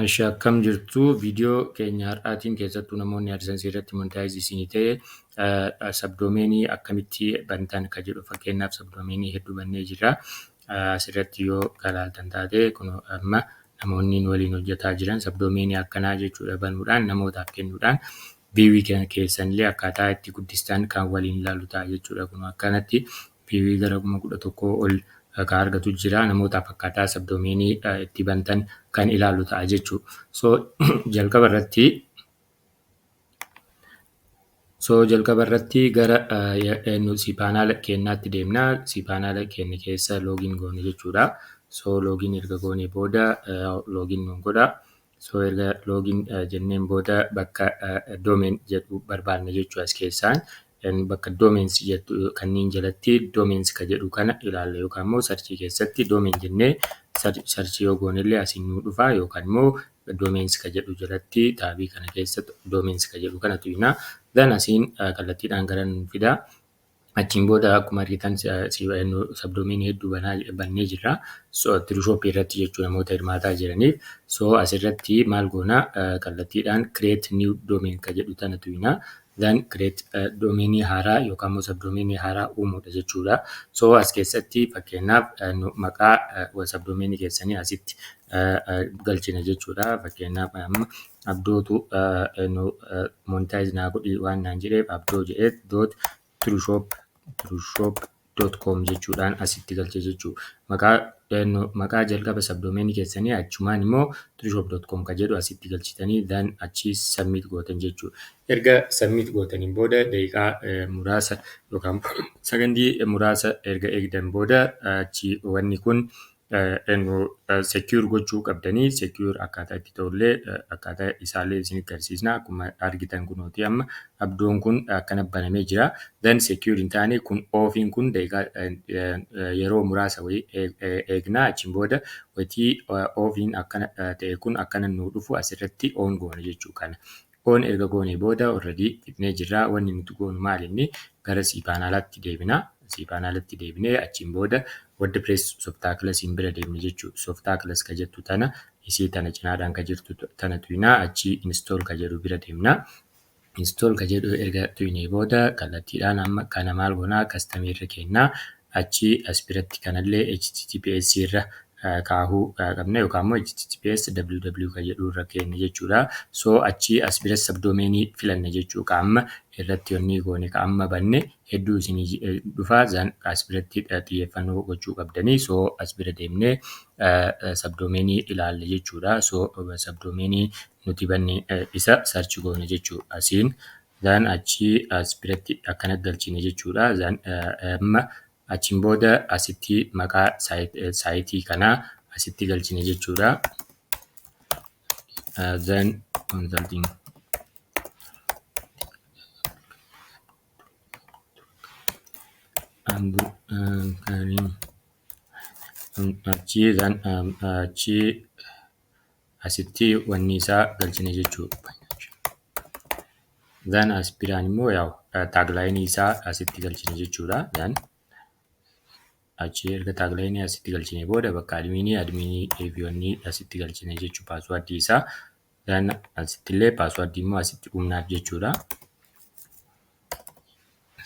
Eshi, akkam jirtu? Viidiyoo keenya har'aatiin keessattuu namoonni AdSense irratti monetize isinii ta'e subdomainii akkamitti bantan ka jedhu, fakkeenyaaf subdomainii hedduu bannee jirra. Asirratti yoo ilaaltan taate, kun amma namoonni waliin hojjetaa jiran subdomainii akkanaa jechuudha banuudhaan, namootaaf kennuudhaan viewii keessanillee akkaataa itti guddistan kan waliin ilaallu ta'a jechuudha. Kun akkanatti viewii gara 11,000 ol kan argatu jira. Namootaaf akkaataa subdomainii itti bantan kan ilaallu ta'a jechuudha. So jalqaba irratti gara cPanel keenyaatti deemna. cPanel keenya keessa login goone jechuudha. So login erga goone booda login nuun godha. So erga login jenneen booda bakka domain jedhu barbaanna jechuudha. As keessaan bakka domains jettu kanneen jalatti domains ka jedhu kana ilaalla, yookaan immoo searchii keessatti domain jennee searchii yoo goonellee asiin nuu dhufa, yookaan immoo domains ka jedhu jalatti tabii kana keessatti domains ka jedhu kana tuqna. Then asiin kallattiidhaan gara nu fida. Achiin booda akkuma argitan subdomainii hedduu bannee jirra. So Tirushooppii irratti jechuun namoota hirmaataa jiraniif. So asirratti maal goona? Kallattiidhaan create new domain ka jedhu tana tuqna. Then create domainii haaraa yookaan immoo subdomainii haaraa uumuudha jechuudha. So as keessatti fakkeenyaaf maqaa subdomainii keessanii asitti galchina jechuudha. Fakkeenyaaf amma Abdootu monetize naa godhi waan naan jedheef, Abdoo jedhee .tirushop.com jechuudhaan asitti galche jechuudha. Maqaa jalqaba subdomainii keessanii achumaan immoo tirushop.com ka jedhu asitti galchitanii, then achi submit gootan jechuudha. Erga submit gootaniin booda daqiiqaa muraasa yookaan sakandii muraasa erga eegdan booda, achi wanni kun secure gochuu qabdanii, secure akkaataa itti ta'ullee akkaataa isaallee isin agarsiisna. Akkuma argitan kunooti amma Abdoon kun akkana banamee jira. Then secure hin taane kun, offiin kun daqiiqaa yeroo muraasa wayii eegnaa. Achiin booda wayitii offiin akkana ta'e kun akkana nuu dhufu asirratti on goona jechuu kana. On erga goonee booda already fixnee jirra. Wanni nuti goonu maal inni? Gara cPanelaatti deebina. cPanelaatti deebinee achiin booda WordPress Softaculousiin bira deemne jechuudha. Softaculous ka jettu tana, isii tana cinaadhaan ka jirtu tana tuqnaa, achii install ka jedhu bira deemna. Install ka jedhu erga tuqnee booda kallattiidhaan amma kana maal goonaa? Customii irra kennaa. Achii as biratti kanallee HTTPS irra kaahuu qabna, yookaan immoo HTTPS www ka jedhu irra kenna jechuudha. So achii as bira subdomainii filanna jechuudha. Ka amma irratti onni goone, ka amma banne hedduu isinii dhufa. As biratti xiyyeeffannoo gochuu qabdanii. So as bira deemnee subdomainii ilaalla jechuudha. So subdomainii nuti banne isa search goone jechuudha. Asiin then achii as biratti akkana galchine jechuudha. Then amma achiin booda asitti maqaa siteii kanaa asitti galchine jechuudha. Then consulting achii, then achii asitti wanni isaa galchine jechuudha. Then as biraan immoo yaa'u taglineii isaa asitti galchine jechuudha. Then achi erga taglineii asitti galchine booda bakka adminii fi asitti galchine jechuudha, passwordii isaa. Then asitti illee passwordii immoo asitti uumnaaf jechuudha.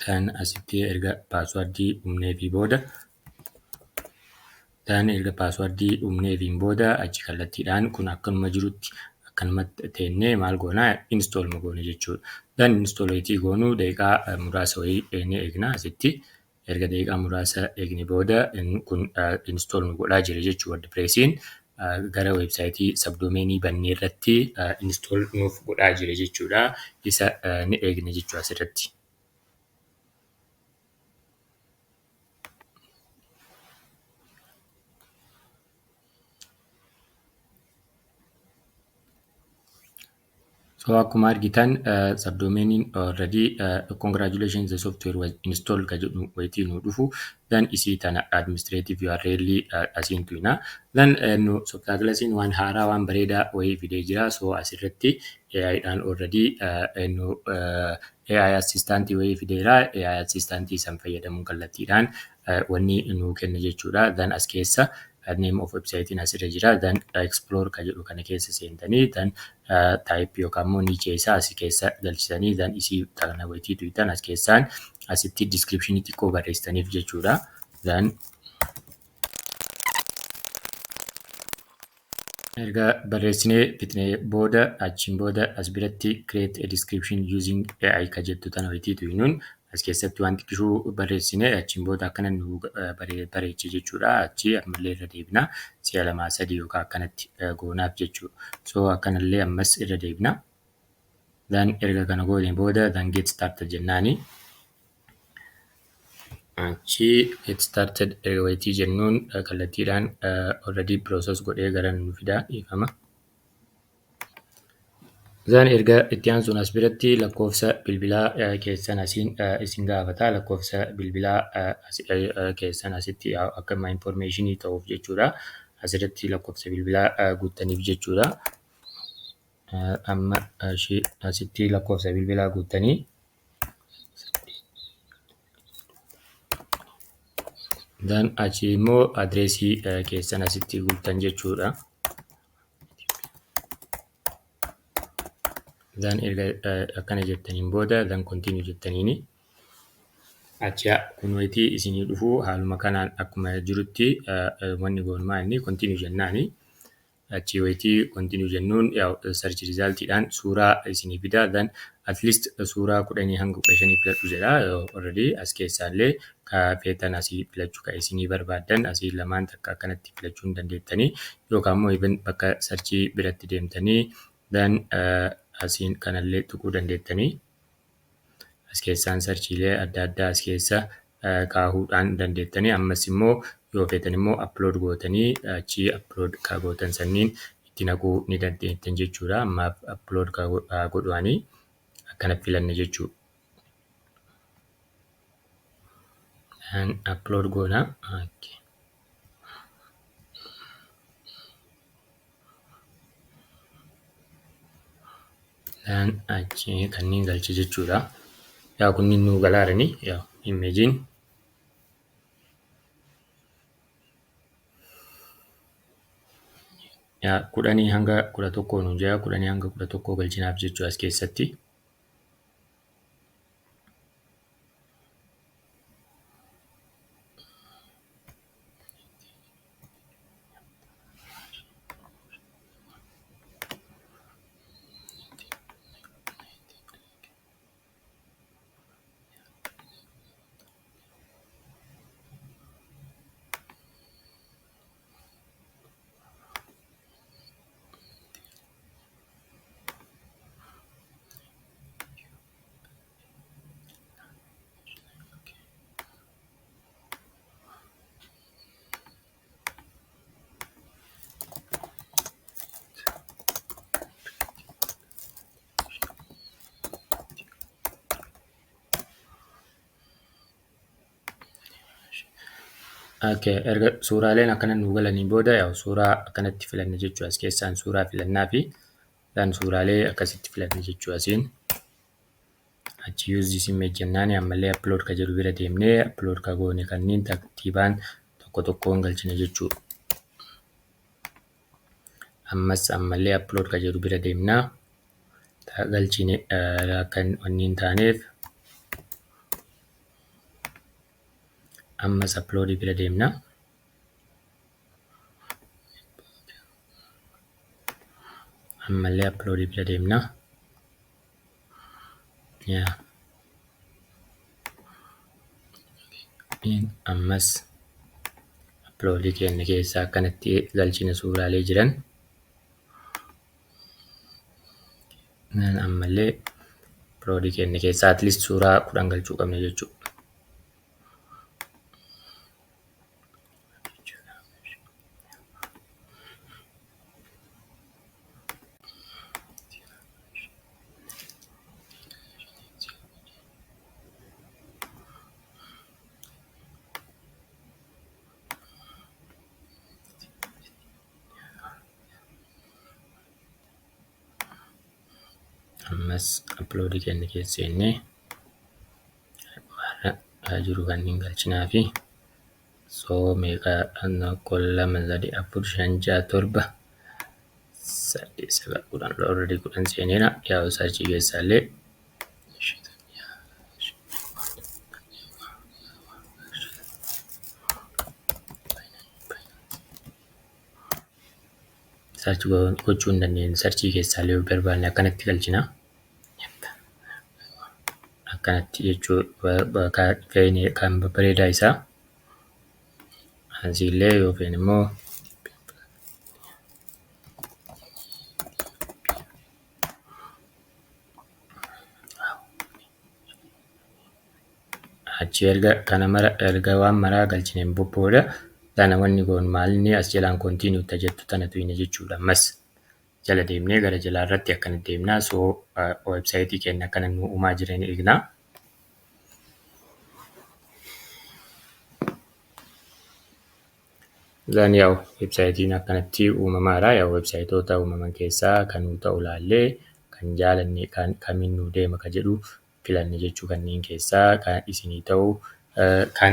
Then asitti erga passwordii uumneefii booda, then erga passwordii uumneefiin booda achi kallattiidhaan kun akkanuma jirutti akkanumatti teennee maal goonaa? Install goone jechuudha. Then install wayitii goonuu daqiiqaa muraasa wayii ni eegna asitti. Erga daqiiqaa muraasa eegne booda kun install nu godhaa jira jechuudha. WordPressiin gara websiteii subdomainii bannee irratti install nuuf godhaa jira jechuudha. Isa ni eegna jechuudha asirratti. So akkuma argitan subdomainiin already "Congratulations, the software was installed" ka jedhu wayitii nu dhufu, then isii tana administrative URL asiin tuyna. Then nu Softaculousiin waan haaraa, waan bareedaa wayii fidee jira. So asirratti AI dhaan already nu AI assistantii wayii fideera. AI assistantii san fayyadamuun kallattiidhaan wanni nu kenna jechuudha. Then as keessa Name of website asirra jira. Then explore ka jedhu kana keessa seentanii, then type yookaan immoo niche isaa asii keessa galchitanii, then isii kana wayitii tuqxan as keessaan asitti description xiqqoo barreessitaniif jechuudha. Then erga barreessinee fixnee booda, achiin booda as biratti "create a description using AI" ka jettu tana wayitii tuqnuun as keessatti waan xiqqishuu barreessine achiin booda akkana nu bareeche jechuudha. Achi ammallee irra deebina, si'a lamaa sadii yookaan akkanatti goonaaf jechuudha. So akkanallee ammas irra deebina. Then erga kana goone booda, then "get started" jennaani. Achi "get started" erga wayitii jennuun kallattiidhaan already process godhee gara nu fidaa, dhiifama. Then erga itti aansuun as biratti lakkoofsa bilbilaa keessan asiin isin gaafata. Lakkoofsa bilbilaa keessan asitti akka information ta'uuf jechuudha. Asirratti lakkoofsa bilbilaa guuttaniif jechuudha. Amma asitti lakkoofsa bilbilaa guuttanii, then achi immoo adreesii keessan asitti guuttan jechuudha. Then erga akkana jettaniin booda, then "continue" jettaniini. Achi kun wayitii isinii dhufuu haaluma kanaan akkuma jirutti wanni goonumaa inni "continue" jennaani. Achi wayitii "continue" jennuun search resultiidhaan suuraa isinii fida. Then at least suuraa 10 hanga 15 filadhu jedha. Already as keessaallee ka feetan asii filachuu ka isinii barbaaddan asii lamaan takka akkanatti filachuu hin dandeettanii, yookaan immoo even bakka searchii biratti deemtanii, then asiin kanallee tuquu dandeettanii. As keessaan searchiilee adda addaa as keessa kaahuudhaan dandeettanii, ammas immoo yoo feetan immoo upload gootanii achii upload ka gootan sanniin itti naquu ni dandeettan jechuudha. Ammaaf upload ka godhuanii akkana filanne jechuudha. Upload goona. Okay. Achi kanneen galche jechuudha. Yaa kunniin nuu galaarani yaa imageiin. Yaa 10 hanga 11 nuun jira, 10 hanga 11 galchinaaf jechuu as keessatti. Okay, erga suuraaleen akkana nuu galanii booda, yaa suuraa akkanatti filanne jechuu, as keessaan suuraa filannaa fi dhaan suuraalee akkasitti filanne jechuu asiin. Achi "use this image" jennaani ammallee upload ka jedhu bira deemnee upload ka goone kanneen tartiibaan tokko tokkoon galchine jechuu. Ammas ammallee upload ka jedhu bira deemnaa galchine akka wanni hin taaneef ammas upload bira deemna. Ammallee upload bira deemna. Yaa. Ammas upload keenya keessaa akkanatti galchina suuraalee jiran. Ammallee upload keenya keessaa at least suuraa 10 galchuu qabna jechuudha. Ammas upload keenya keessa seennee warra jiru kanneen galchinaa fi So meeqa? 1, 2, 3, 4, 5, 6, 7, 8, 9, 10. Already 10 seeneera. Yaa'u searchii keessaallee search gochuu hin dandeenya. Searchii keessaallee yoo barbaanne akkanatti galchina. Akkanatti jechuu feene kan babbareedaa isaa. Asiillee yoo feene immoo achi erga kana mara erga waan maraa galchineen booda tana wanni goonu maalinni as jalaan continue jettu tana tuyne jechuudha. Ammas jala deemnee gara jalaa irratti akkana deemnaa. So websaayitii keenya akkana nu uumaa jiran eegnaa. Then yaa'u websaayitiin akkanatti uumamaadha. Yaa'u websaayitoota uumaman keessaa kan nu ta'u laallee kan jaalanne kan kamiin nu deema ka jedhu filanne jechuu, kanneen keessaa kan isinii ta'u kan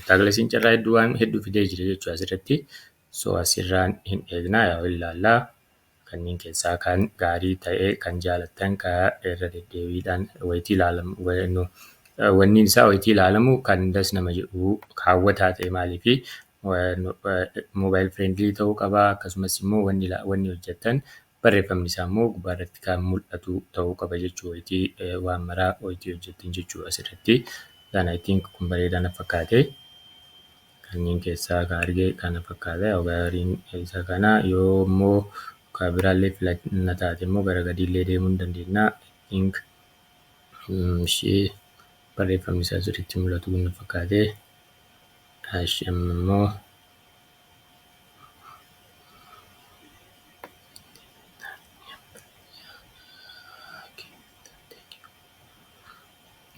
Taaglasiin carraa hedduu waan hedduu fidee jira jechuudha asirratti. So asirraan hin eegnaa, yaa'u ilaallaa. Kanneen keessaa kan gaarii ta'e, kan jaalattan, kan irra deddeebiidhaan wayitii ilaalamu, wanni isaa wayitii ilaalamu kan das nama jedhu hawwataa ta'e, maaliifi mobile friendly ta'uu qaba, akkasumas immoo wanni hojjettan barreeffamni isaa immoo gubbaarratti kan mul'atu ta'uu qaba jechuu, wayitii waan maraa wayitii hojjettan jechuu asirratti. Then I think kun bareedaa na fakkaate. Kanneen keessaa kan arge kana fakkaata. Gaariin isa kana. Yoo immoo kan biraallee filanna taate immoo gara gadiillee deemuu ni dandeenya. I think ishee barreeffamni isaa sirriitti mul'atu kun na fakkaate. Amma immoo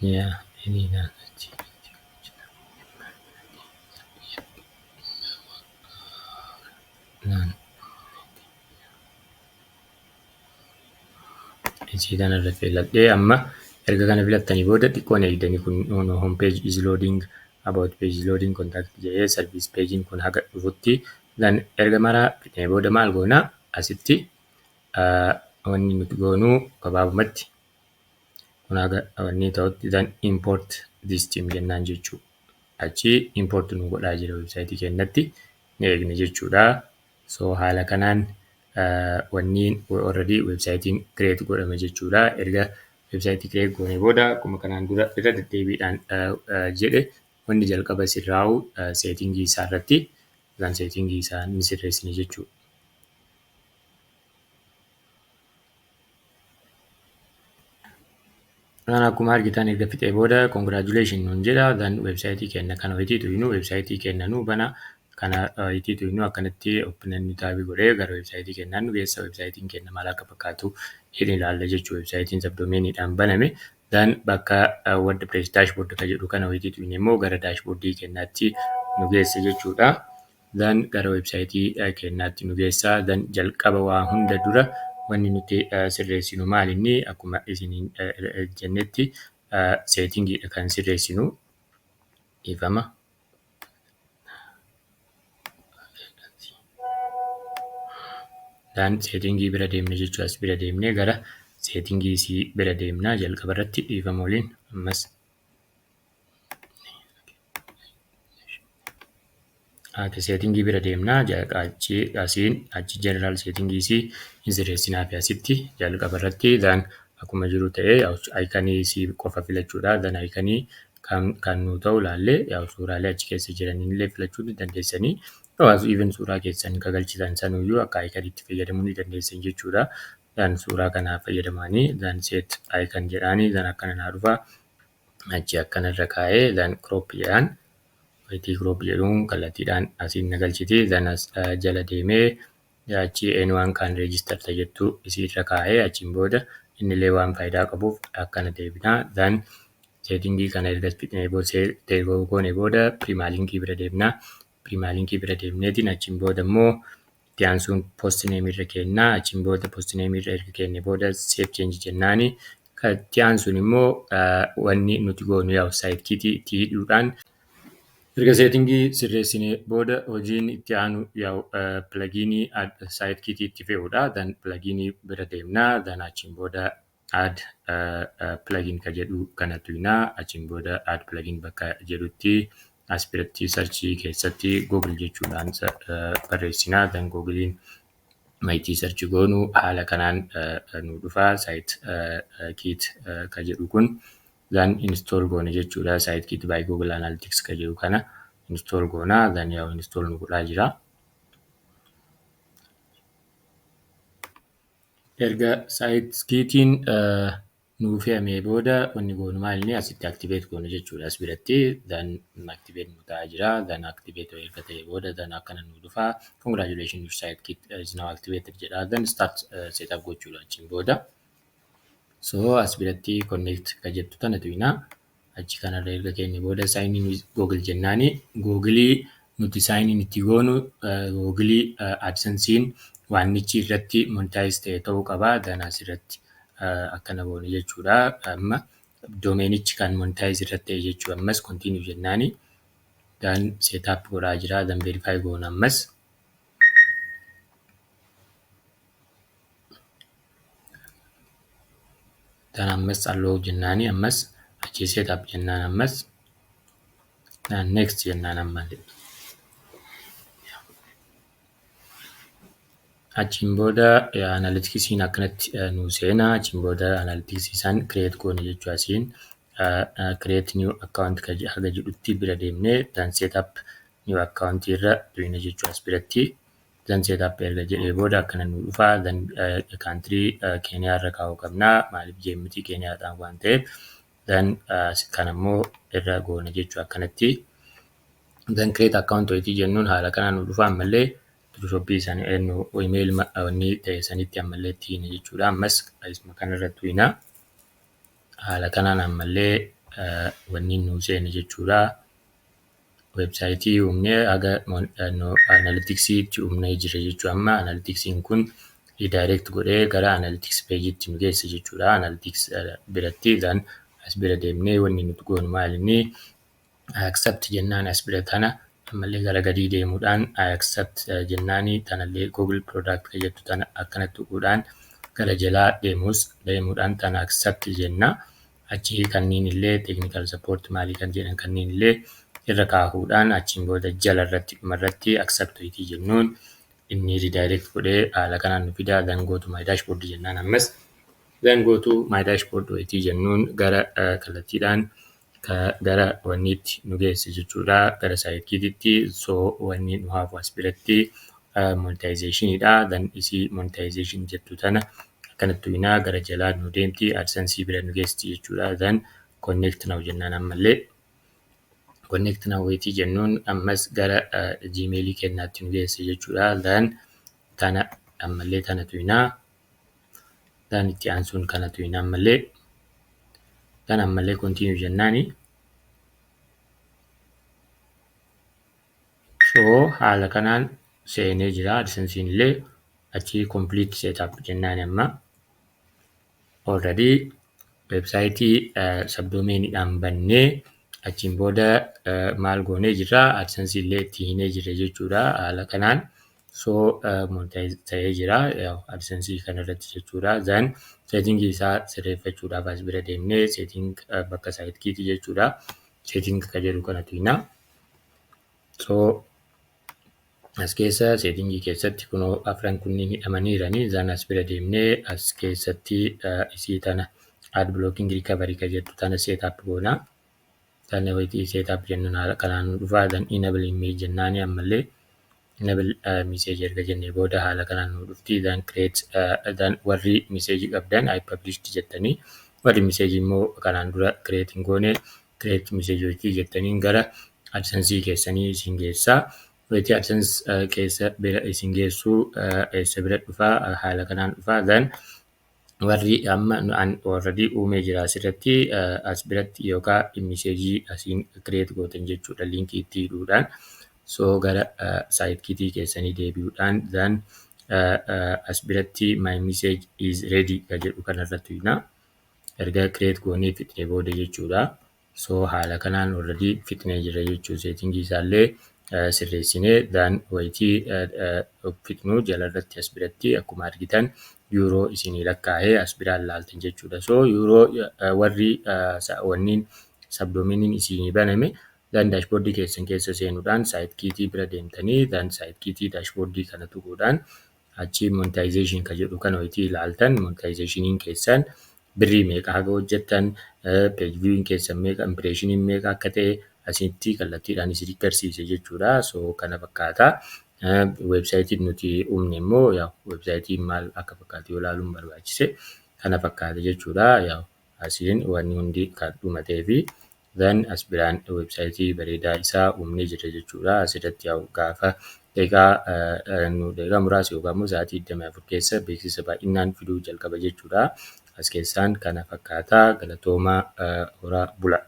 yeah, inni isii kanarra filadhee. Amma erga kana filattanii booda xiqqoon eegdanii kun home page is loading, about page is loading, contact jedhee service page kun haga dhufutti. Then erga maraa fixnee booda maal goona? Asitti wanni nuti goonu gabaabumatti kun haga wanni ta'utti, then import this theme jennaan jechuudha. Achi import nu godhaa jira, websaayitii keenyatti ni eegne jechuudha. So haala kanaan wanni already websaayitiin create godhame jechuudha. Erga websaayitii create goone booda, akkuma kanaan dura irra deddeebiidhaan jedhe, wanni jalqaba sirraa'u settingii isaa irratti yookaan settingii isaa ni sirreessine jechuudha. Kan akkuma argitan erga fixee booda congratulation nuun jedha. Then websaayitii keenya kana wayitii tuynu websaayitii keenya nu bana. Kana wayitii tuynu akkanatti open new tab godhee gara websaayitii keenyaa nu geessa. Websaayitiin keenya maal akka fakkaatu hin ilaalla jechuudha. Websaayitiin subdomainiidhaan baname. Then bakka WordPress dashboard kan jedhu kana wayitii tuyne immoo gara dashboardii keenyaatti nu geessa jechuudha. Then gara websaayitii keenyaatti nu geessa. Then jalqaba waa hunda dura wanni nuti sirreessinu maal inni? Akkuma isiniin jennetti settingiidha kan sirreessinu. Ifama. Then settingii bira deemne jechuudha. As bira deemnee gara settingii isii bira deemnaa jalqaba irratti, dhiifama waliin ammas. Ati settingii bira deemnaa, achi asiin achi general settingii isii hin sirreessinaa fi asitti jalqaba irratti then akkuma jiru ta'ee iconii isii qofa filachuudha. Then iconii kan nu ta'u laallee suuraalee achi keessa jiranillee filachuu ni dandeessanii. Even suuraa keessan kagalchitan sanuyyuu akka iconiitti fayyadamuu ni dandeessan jechuudha. Then suuraa kanaa fayyadamanii then set icon jedhaanii, then akkana naa dhufa. Achi akkanarra kaa'ee then crop jedhaan. Wayitii crop jedhuun kallattiidhaan asiin na galchiti. Then as jala deemee achi anyone can register jettu isiirra kaa'ee, achiin booda innillee waan faayidaa qabuuf akkana deebinaa. Then settingii kana erga fixnee goone booda permalinkii bira deemnaa. Permalinkii bira deemneetiin achiin booda immoo itti aansuun post nameii irra kennaa. Achiin booda post nameii irra erga kenne booda save change jennaani. Itti aansuun immoo wanni nuti goonu yaa'u site kitii itti hidhuudhaan Erga settingii sirreessinee booda hojiin itti aanu yaa'u pluginii Site Kitiitti fe'uudha. Then pluginii bira deemnaa. Then achiin booda add plugin ka jedhu kana tuqnaa. Achiin booda add plugin bakka jedhutti as biratti searchii keessatti Google jechuudhaan barreessinaa. Then Googleiin mayitii search goonu haala kanaan nu dhufa. Site Kit ka jedhu kun then install goone jechuudha. Site Kit by Google Analytics ka jedhu kana install goona. Then yaa'u install nu godhaa jira. Erga Site Kitiin nuu fe'amee booda wanni goonu maal inni asitti activate goone jechuudha. As biratti then activate nu ta'aa jira. Then activate erga ta'ee booda then akkana nu dhufa. "Congratulations, your Site Kit is now activated" jedha. Then start setup gochuudha achiin booda. So as biratti connect ka jettu tana tuqnaa. Achi kanarra erga keenye booda sign in with Google jennaani. Googleii nuti sign in itti goonu Googleii AdSense'n waannichi irratti monetize ta'e ta'uu qaba. Then asirratti akkana goone jechuudha. Amma domainichi kan monetize irratti ta'e jechuudha. Ammas continue jennaani. Then setup godhaa jira. Then verify goona ammas. Then ammas allow jennaani, ammas achi setup jennaan, ammas then next jennaan ammallee. Achiin booda analyticsiin akkanatti nu seenaa. Achiin booda analyticsii isaan create goone jechuu, asiin create new account haga jedhutti bira deemnee then setup new account irra tuqne jechuu as biratti. Then setup erga jedhee booda akkana nu dhufa. Then country Keeniyaa irra kaa'uu qabna. Maaliif jeemiti Keeniyaadhaan waan ta'eef, then kanammoo irra goone jechuu akkanatti. Then create account wayitii jennuun haala kanaan nu dhufa. Ammallee shopii isaanii eenyu email wanni ta'e sanitti ammallee itti hina jechuudha. Ammas kanarra tuqna. Haala kanaan ammallee wanni nu seene jechuudha. Websiteii uumnee haga analyticsiitti uumnee jira jechuudha. Amma analyticsiin kun redirect godhee gara analytics pageitti nu geessa jechuudha. Analytics biratti then as bira deemnee wanni nuti goonu maal inni accept jennaan, as bira tana ammallee gara gadii deemuudhaan I accept jennaani, tanallee Google product kan jettu tana akkanatti tuquudhaan gara jalaa deemuudhaan tana accept jenna. Achi kanneen illee technical support maalii kan jedhan kanneen illee irra kaahuudhaan achiin booda jala irratti dhumarratti accept wayitii jennuun inni redirect godhee haala kanaan nu fidaa. Then go to my dashboard jennaan, ammas then go to my dashboard wayitii jennuun gara kallattiidhaan gara wanniitti nu geesse jechuudha, gara Site Kitiitti. So wanni nu hafu as biratti monetizationiidha. Then isii monetization jettu tana akkanatti tuqnaa, gara jalaa nu deemti, AdSense bira nu geessti jechuudha. Then connect now jennaan, ammallee connect now wayitii jennuun ammas gara Gmailii keenyaatti nu geesse jechuudha. Then tana ammallee tana tuqnaa. Then itti aansuun kana tuqnaa ammallee. Then ammallee continue jennaani. So haala kanaan seenee jira AdSense'n illee. Achi complete setup jennaani. Amma already websiteii subdomainiidhaan bannee achiin booda maal goonee jirra? AdSense illee itti hinee jirra jechuudha haala kanaan. So monetize ta'ee jira AdSense kanarratti jechuudha. Then settingii isaa sirreeffachuudhaaf as bira deemnee setting bakka Site Kitii jechuudha. Setting ka jedhu kana tuqna. So as keessa settingii keessatti kunoo afran kunniin hidhamaniiranii. Then as bira deemnee as keessatti isii tana ad blocking recovery ka jettu tana setup goona. Tana wayitii setup jennuun haala kanaan nu dhufaa. Then enable image jennaani, ammallee enable message erga jennee booda haala kanaan nu dhufti. Then create, then warri message qabdan I published jettanii, warri message immoo kanaan dura create hin goone create message wayitii jettaniin gara AdSense keessanii isin geessaa. Wayitii AdSense keessa bira isin geessuu eessa bira dhufaa? Haala kanaan dhufaa. Then warri amma already uumee jira asirratti as biratti yookaan messageii asiin create gootan jechuudha linkii itti hidhuudhaan. So gara Site Kitii keessanii deebi'uudhaan then as biratti "My message is ready" ka jedhu kanarratti tuqna. Erga create goonee fixnee booda jechuudha. So haala kanaan already fixnee jirra jechuudha. Settingii isaallee sirreessinee, then wayitii fixnuu jalarratti as biratti akkuma argitan yuuroo isinii lakkaa'ee as biraan laaltan jechuudha. So yuuroo warri wanniin subdomainiin isinii baname, then dashboardii keessan keessa seenuudhaan Site Kitii bira deemtanii, then Site Kitii dashboardii kana tuquudhaan achi monetization ka jedhu kana wayitii ilaaltan, monetizationiin keessan birrii meeqa haga hojjettan, page viewin keessan meeqa, impressioniin meeqa akka ta'e asitti kallattiidhaan isin agarsiisa jechuudha. So kana fakkaata. Websiteiin nuti uumne immoo websiteiin maal akka fakkaatu yoo ilaaluun barbaachise kana fakkaata jechuudha. Asiin wanni hundi kan dhumatee fi then as biraan websiteii bareedaa isaa uumnee jirra jechuudha. Asirratti gaafa daqiiqaa muraasa yookaan immoo sa'aatii 24 keessa beeksisa baay'inaan fiduu jalqaba jechuudha. As keessaan kana fakkaata. Galatoomaa, horaa bula.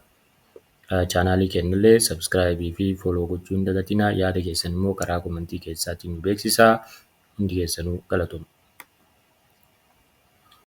Channelii keenyallee subscribeii fi follow gochuu hin dagatinaa. Yaada keessan immoo karaa commentii keessaatiin nu beeksisaa. Hundi keessanuu galatooma.